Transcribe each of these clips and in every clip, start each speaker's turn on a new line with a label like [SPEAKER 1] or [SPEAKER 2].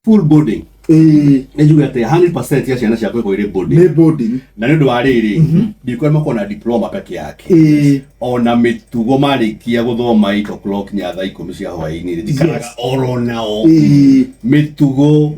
[SPEAKER 1] Full boarding.
[SPEAKER 2] Ĩĩ.
[SPEAKER 1] Nĩ njuge atĩ 100% ya ciana ciakwa ikorwo irĩ boarding.
[SPEAKER 2] Nĩ boarding.
[SPEAKER 1] Na nĩ ũndũ wa rĩrĩ, ndikwenda makorwo na diploma peke yake. Ona mĩtugo, marĩkia gũthoma 8 o'clock nginya thaa 10 cia hwaĩ-inĩ, njikaraga oro nao. Mĩtugo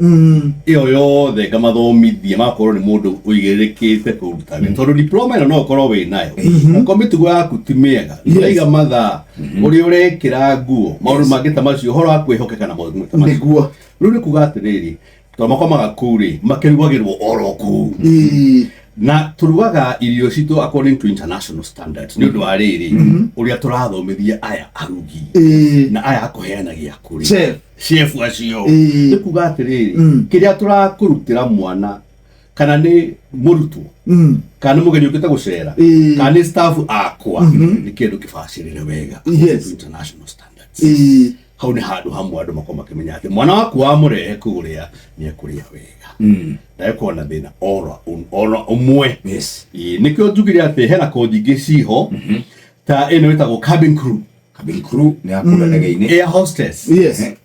[SPEAKER 1] ĩyo yothe ngamathomithia, magakorwo nĩ mũndũ ũigĩrĩrĩkĩte kũruta wĩra, tondũ diploma ĩno no ũkorwo wĩ nayo, okorwo mĩtugo yaku ti mĩega, ũraiga mathaa, ũrĩa ũrekĩra nguo, maũndũ mangĩ ta macio, ũhoro wa kwĩhokeka na maũndũ ta macio. Rĩu nĩ kuga atĩrĩrĩ, tondũ makomaga kũu rĩ, makĩrugagĩrwo oro kũu, na tũrugaga irio citũ according to international standards, nĩ ũndũ wa rĩrĩ, ũrĩa tũrathomithia aya arugi na aya akũheana gĩa kũrĩa.
[SPEAKER 2] Chef.
[SPEAKER 1] Chef acio. Nĩ kuga atĩrĩrĩ, kĩrĩa tũrakũrutĩra mwana, kana nĩ mũrutwo, kana nĩ mũgeni ũkĩte gũcera, kana nĩ staff akwa, nĩ kĩndũ kĩbacĩrĩre wega according to international standards. Hau nĩ handũ hamwe andũ makorwo makĩmenya atĩ mwana waku wamũrehe kũrĩa, nĩ ekũrĩa wega, ndagĩkorwo na thĩna oro ũmwe. Ĩĩ, nĩkĩo njugire atĩ hena kothi ingĩ ciho ta ĩno ĩtagwo cabin crew.
[SPEAKER 3] Cabin crew nĩ ya kũrĩa ndege-inĩ.
[SPEAKER 1] Air hostess.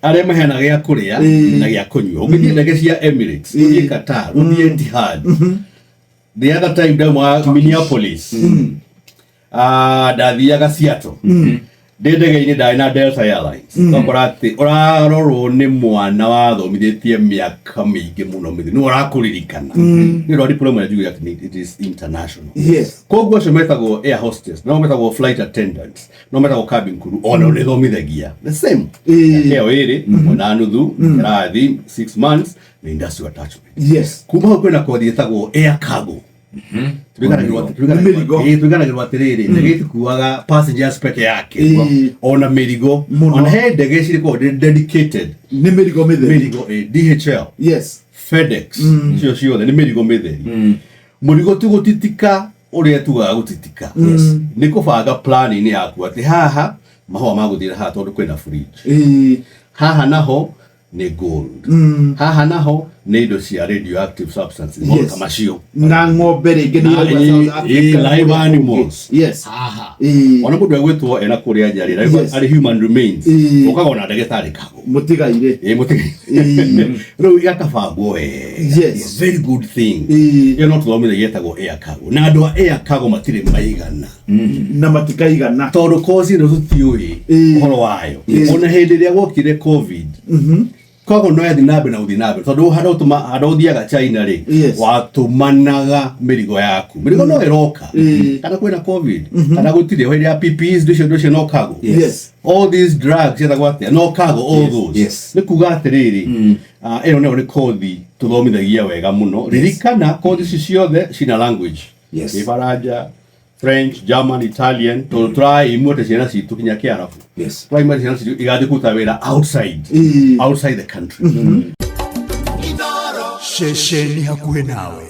[SPEAKER 1] Arĩa maheanaga gĩa kũrĩa na gĩa kũnyua. Ũngĩthiĩ ndege cia Emirates, ũthiĩ Qatar, ũthiĩ Etihad, the other time ndauma Minneapolis, ndathiaga Seattle ndĩ ndege-inĩ, ndarĩ na Delta Airlines, ũgakora atĩ ũrarorwo nĩ mwana wathomithĩtie mĩaka mĩingĩ mũno mĩthiru, nĩwe ũrakũririkana nĩ ũndũ wa diploma ya njuge atĩ it is international. Koguo acio metagwo air hostess, no metagwo flight attendants, no metagwo cabin crew, ona nĩ thomithagia the same. Mĩaka ĩyo 2.5, kĩrathi 6 months, nĩ industrial attachment. Kuma hau kwĩna kothi ĩtagwo air cargo.
[SPEAKER 2] Nĩ mĩrigo.
[SPEAKER 1] Tũiganagĩrwo atĩrĩrĩ, ndege itikuaga passengers peke yake, ona mĩrigo.
[SPEAKER 2] Mũno.
[SPEAKER 1] Ona he ndege cirĩkoragwo dedicated
[SPEAKER 2] Nĩ mĩrigo mĩtheri.
[SPEAKER 1] Mĩrigo, DHL, FedEx, icio ciothe nĩ mĩrigo mĩtheri. Mũrigo ti gũtitika ũrĩa tugaga gũtitika, nĩ kũbanga plan-inĩ yaku atĩ haha mahũa magũthiĩra haha tondũ kwĩna fridge, haha naho nĩ gold, haha naho nĩ indo cia radioactive substances, maũndũ ta macio.
[SPEAKER 2] Na ng'ombe rĩngĩ nĩ
[SPEAKER 1] Na,
[SPEAKER 2] irauma South Africa na
[SPEAKER 1] live
[SPEAKER 2] kũrĩa kũngĩ.
[SPEAKER 1] animals. Haha ona mũndũ egwĩtwo ena kũrĩa nja rĩ, arĩ human remains, ũkaga ona ndagĩtarĩ kago.
[SPEAKER 2] Mũtigaire.
[SPEAKER 1] Ĩ, rĩu gakabangwo wega. Very good thing. Ĩyo no tũthomithagia, ĩtagwo air cargo, na andũ a air cargo matirĩ maigana.
[SPEAKER 2] Na matikaigana.
[SPEAKER 1] Tondũ kosi ĩno tũtiũĩ ũhoro wayo. Ona hĩndĩ ĩrĩa gwokire COVID, koguo no yathi na mbere na gũthiĩ na mbere, tondũ handũ ũtũma handũ ũthiaga China rĩ, watũmanaga mĩrigo yaku, mĩrigo no ĩroka, kana kwĩna COVID kana gũtirĩ. Hĩndĩ ya PPEs, ndũ icio no cargo. All these drugs ciĩtagwo atĩa, no cargo, all those. Nĩ kuga atĩrĩrĩ, ĩno nayo nĩ kothi tũthomithagia wega mũno. Ririkana, kothi ici ciothe cina language. Kĩbaranja, French, German, Italian, tondũ tũraimwo atĩ ciana citũ kinya Kĩarabu, tũraimwo atĩ ciana citũ igathiĩ kũruta wĩra outside, outside the country.
[SPEAKER 4] Ceceni hakuhĩ nawe.